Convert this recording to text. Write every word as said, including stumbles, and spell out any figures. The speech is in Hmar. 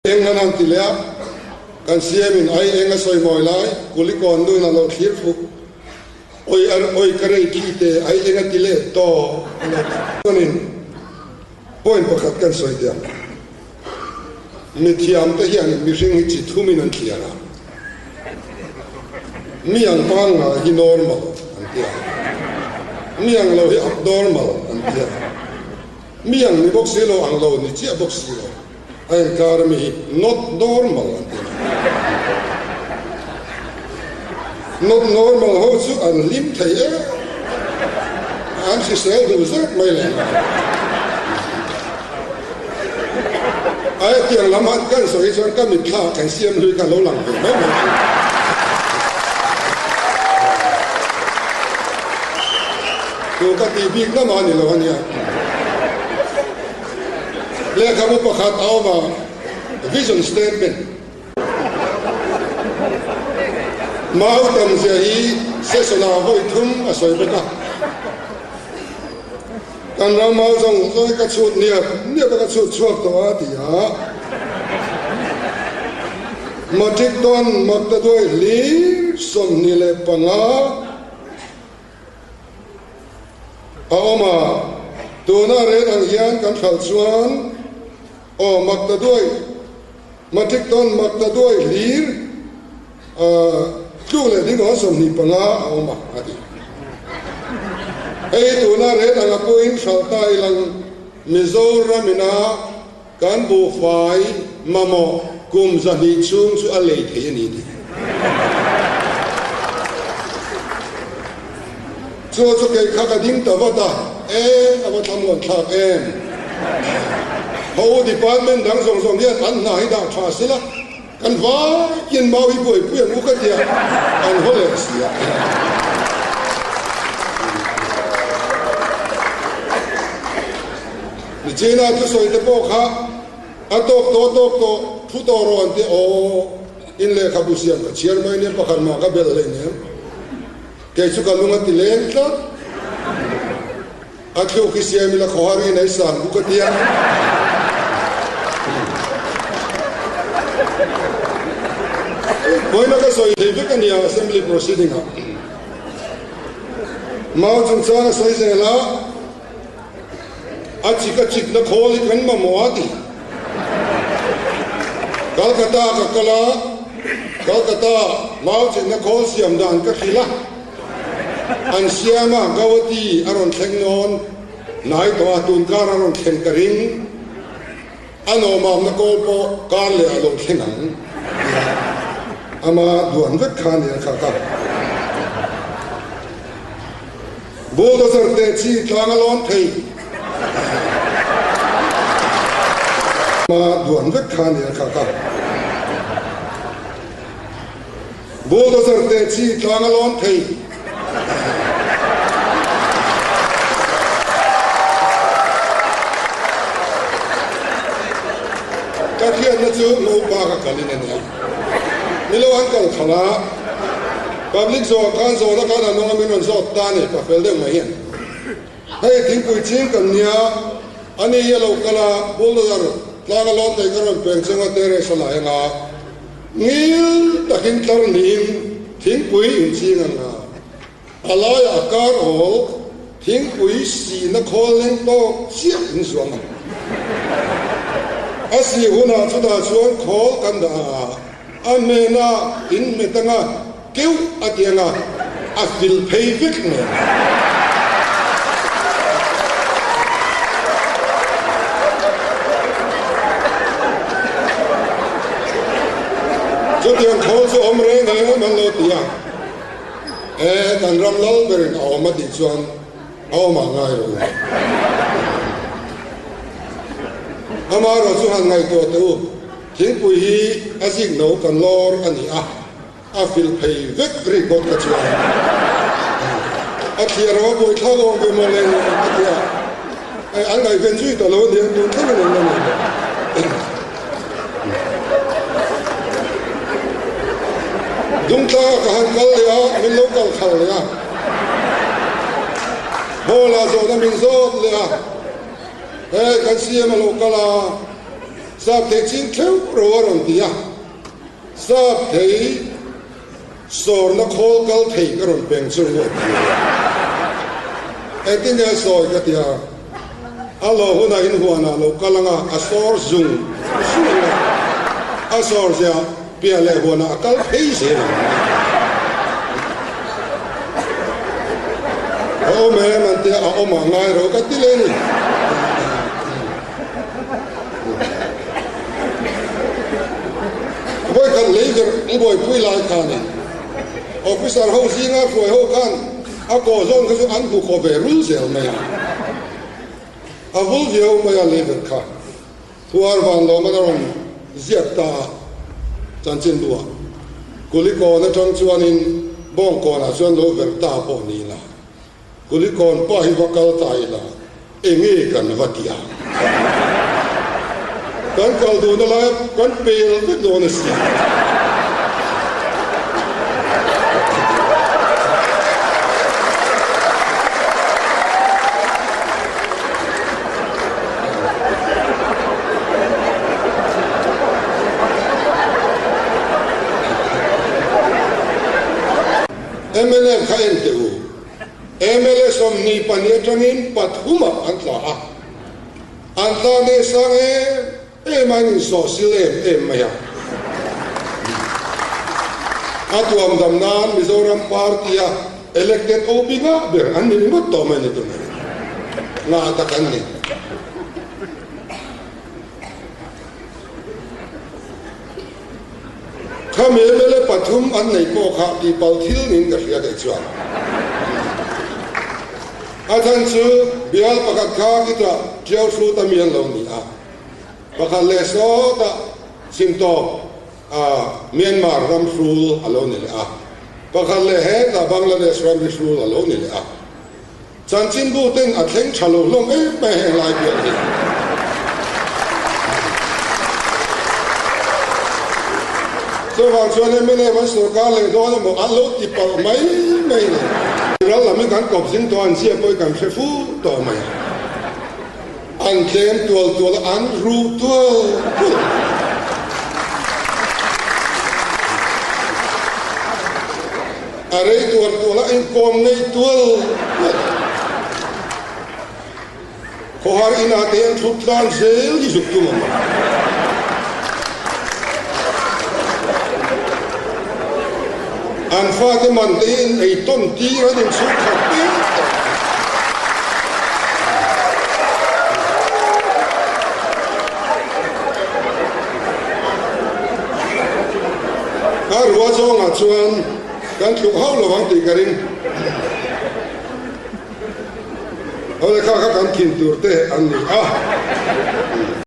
Eng an ti le a, kan C M in ei eng a sawi mawi lai, kuli kawn duin a lo thlir fu. Oi ar, oi ka rei khi te, ei eng a ti le to. Chuanin, point pakhat kan sawi tia. Mi thiam te hian mihring hi chi thumin an thliar a. Mi ang pang nga hi normal an tia. Mi ang lo hi abnormal an tia. Mi ang ni bawk si lo, ang lo ni chiah bawk si lo. A inkar mi hi not normal an ti. Not normal ho chu an lim thei e. An hrisel duh zet mai le. Ai tiang lam han kan sawi chuan ka mitthla kan siam hlui ka lo lang ve mai mai. Chu ka ti bik na mah ni lo a nia. Lehkhabu pakhat a awm a, vision statement. Mau tam zia hi session-a vawi thum a sawi bawk a. Kan ram mau zawng zawng ka chhut niap niap ka chhut chhuak tawh a ti a. Matric ton maktaduai hlir sawmhnih leh panga a awm a, tuna rate ang hian kan hralh chuan, aw, maktaduai, matric ton maktaduai hlir, a, tluk leh ding aw sawmhnih panga a awm a, a ti. Hei tuna rate ang a puin hralh ta ilang Mizoram ina kan buhfai mamawh kum zahnih chhung chu a lei thei a ni tih. Chu chu kei kha ka ding ta vat a, e, a va thlamuan thlak em. Ho department dang zawng zawng hian an hna hi dah ṭha sela. Kan vai in mau hi buaipui ang u ka tia, an haw leh si a. Nichina thusawi te pawh kha, a tawk tawh, tawk tawh, thu tawh rawh an ti aw. In lehkhabu siam ka chhiar mai nia, pakhat mah ka bel lei nia. Kei chu ka lung a ti leng tlat. A thluk hi siam ila khawhar in ei sang bawk a tia. Vawiina ka sawi thei vek a nia assembly proceeding-a. Mau chungchang a sawi zel a. A chik a chikna khawl hi kan mamawh a ti. Calcutta ka kal a, Calcutta mau chikna khawl siam dan ka hrilh a. An siam a, Guwahati a rawn thleng nawn, nai tawh a tun kar a rawn thleng ka ring. A nawmamna kawl pawh kar leh a lo thleng ang. Ama duan vek kha a nia kha kha. Bulldozer te chi tlang a lawn thei. Ama duan vek kha a nia kha kha. Bulldozer te chi tlang a lawn thei. Ka hriatna chu mo pa ka kalin a nia. Mi lo an kal khala. Public zawh khan zawhna khan an hnunga min rawn zawt ta ni, ka fel deuh mai hian. Hei thingpui ching kan nia, ani hi a lo kal a, bulldozer tlang a lawn thei ka rawn peng chunga terrace a la eng a. Ngil takin tlar niin thingpui in ching ang a. A laia a kar awl, thingpui sina khawl leng tawk chiah in zuang ang. A sih hunah chutah chuan khawl kan dah a. A hmena in hmet anga keu a ti anga, a fil phei vek mai. Chutiang khawl chu awm reng em an lo ti a. E, kan ram lal berin a awm a tih chuan a awm a ngai rawh u. Amaherawhchu han ngaihtuah teh u. Thingpui hi a zik no kan lawr a ni a. A fil phei vek ri bawk ka chuan. A thliar a buaithlak awm ve mawlh em a tia. E, an ngaihven zui ta lo nia, tun thleng a ni lo. Dungtlang ka han kal leh a, min lo kal khal leh a. Hall-a zawhna min zawt leh a. E, kan C M a lo kal a. C Sap thei ching thleu ro a rawn ti a. Sap thei sawrna khawl kal thei ka rawn peng chu ngawt. Engtin nge sawi ka ti a. A lo huna in huana lo kal anga a sawr zung zung a. A sawr zia pia leh huana a kal phei zel. A awm em an ti a, a awm a ngai ro ka ti leh ni. Voi khan leiver i voi pui lai khan a. Officer ho zinga hruai ho khan a kaw zawn kha chu an hmu khawp ve rul zel mai a. A vul viau mai a leiver kha. Thuar van lo mana rawn ziak ta chanchin bua. Kulikawn aṭang chuanin bawngkawnah chuan lo ver ta pawh ni la. Kulikawn pa hi va kal ta ila, eng nge kan va ti a? Kan kal duhna lai kan pel vek dawn a si. M L A kha en teh u. M L A sawmhnih pahnih aṭangin pathuma an tla a. An tla ni sang em em a, an insawhsil em em mai a. A tuam dam nan Mizoram party-a elected O B nga ber an ni ringawt tawh mai ni tuna. Nga tak an ni. Khami M L A pathum an nei pawh kha pi pal thil niin ka hria daih chuan. A chhan chu bial pakhat kha kita Tiau Hru ta mi an lo ni a. Pakhat leh sawta Sintawp, a, Myanmar ram hrul a lo ni leh a. Pakhat leh heta Bangladesh ram hi hrul a lo ni leh a. Chanchinbu ten a thleng ṭha lo hlawm em mai heng lai bial hi. Chuvang chuan M L A van sawrkar leh dawn emaw an lo ti palh mai mai ni. Ral lam hi kan kawp zing tawh an zia pawh kan hre fu tawh mai. An tlem tual tual a, an ru tual tual. A rei tuar tuar a, inkawm ngei tual. Khawhar ina te an thut tlan zel hi zuk tum a. An fate man te in ei ton tir an in suk khat te. A ruah zawngah chuan kan tluk hauh lo ang tih ka ring. Awle, kha kha kan thin tur te an ni a.